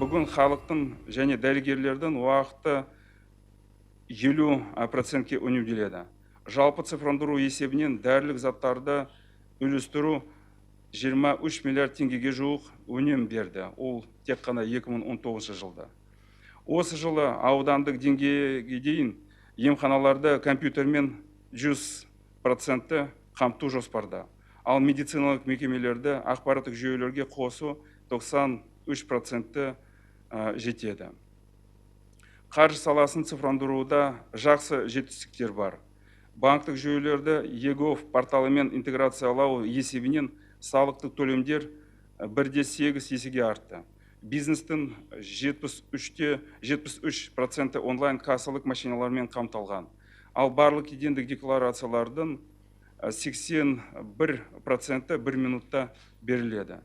Бүгін халықтың және дәрігерлердің уақыты 50%-ке үнемделеді. Жалпы цифрландыру есебінен дәрілік заттарды үлестіру 23 миллиард теңгеге жуық үнем берді. Ол тек қана 2019 жылда. Осы жылы аудандық деңгейге дейін емханаларды компьютермен 100% қамту жоспарда. Ал медициналық мекемелерді ақпараттық жүйелерге қосу 93% жетеді. Қаржы саласын цифрландыруда жақсы жетістіктер бар. Банктік жүйелерді eGov порталымен интеграциялау есебінен салықтық төлемдер 1,8 есеге артты. Бизнестің 73% онлайн кассалық машиналармен қамталған. Ал барлық кедендік декларациялардың 81% бір минутта беріледі.